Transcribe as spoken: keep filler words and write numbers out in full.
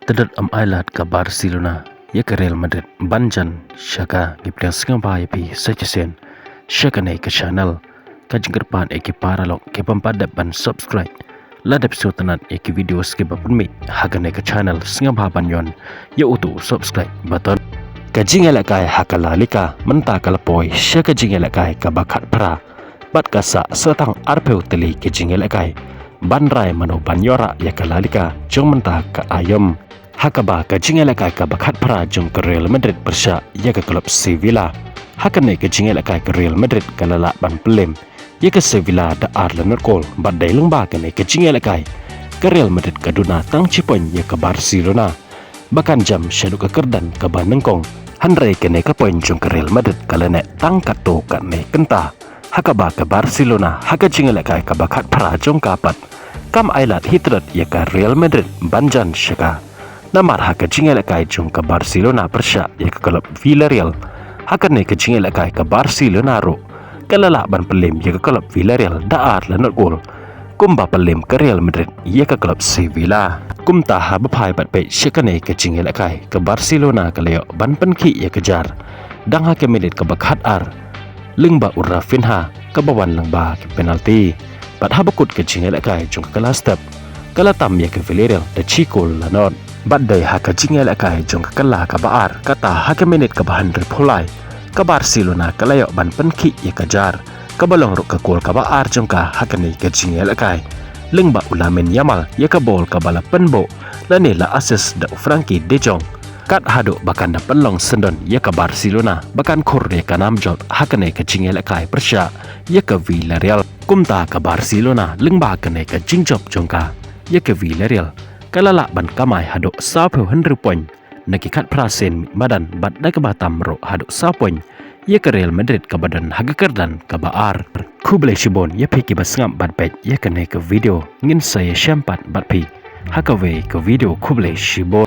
Te dot ym ailad ka Barcelona ïa ka Real Madrid ban jan sha ka. Ngi pdiang sngewbha ïa phi sa shisien sha kane ka channel. Ka jingkyrpad ïa ki paralok ki bym pat dep ban subscribe, la dep sngewtynnat ïa ki video ki ba pynmih ha kane ka channel, sngewbha ban ïon ïa utu u subscribe button. Ka jingïalehkai ha ka La Liga mynta ka la poi sha ka jingïalehkai kaba khatphra bad ka sah sa tang arphew tylli ka jingïalehkai ban rai mano ban ïoh rah ïa ka La Liga jong mynta ka aïom. Ha kaba ka jingïalehkai kaba khatphra jong ka Real Madrid pyrshah ïa ka klub Sevilla. Ha kane ka jingïalehkai ka Real Madrid ka la lah ban pynlem ïa ka Sevilla da ar la nod kol bad dei lyngba kane ka jingïalehkai ka Real Madrid ka duna tang shi point ïa ka Barcelona ba kan jam shaduh ka kyrdan kaba nyngkong. Hynrei kane ka point jong ka Real Madrid ka la neh tang katto katne kynta. Ha kaba ka Barcelona ha ka jingïalehkai kaba khatphra jong ka pat kam ailad hi tyrot ïa ka Real Madrid ban jan sha ka. Namar ha ka jingïalehkai jong ka Barcelona pyrshah ïa ka klub Villarreal, ha kane ka jingïalehkai ka Barcelona ruh ka la lah ban pynlem ïa ka klub Villarreal da ar la nod kol kumba pynlem ka Real Madrid ïa ka klub Sevilla. Kumta haba phai bad peit sha kane ka jingïalehkai ka Barcelona ka la ïoh ban pynkhih ïa ka jar dang ha ka minit kaba khatar lyngba u Raphinha kaba wan lyngba ka penalty. Bad haba kut ka jingïalehkai jong ka la step ka la tam ïa ka Villarreal da shi kol la nod. Bad dei ha ka jingïalehkai jong ka la kaba ar kata ha ka minit kaba hynriewphew lai ka Barcelona ka la ïoh ban pynkhih ïa ka jar kaba long ruh ka kol kaba ar jong ka ha kane ka jingïalehkai. Lyngba u Lamine Yamal ïa ka bol kaba la pynbuh lane la assist da u Frenkie de Jong. Kat haduh ba kan da pynlong syndon ïa ka Barcelona ba kan khur ïa ka nam jot ha kane ka jingïalehkai pyrshah ïa ka Villarreal. Kumta ka Barcelona lyngba kane ka jingjop jong ka ïa ka Villarreal ka la lah ban kamai haduh sawphew hynriew point na ki khatphra sien madan bad da kaba tam ruh haduh saw point ïa ka Real Madrid kaba don ha ka kyrdan kaba ar. Khublei shibun ïa phi kiba sngap bad peit ïa kane ka video. Ngin sa ïashem pat bad phi ha kawei ka video. Khublei shibun.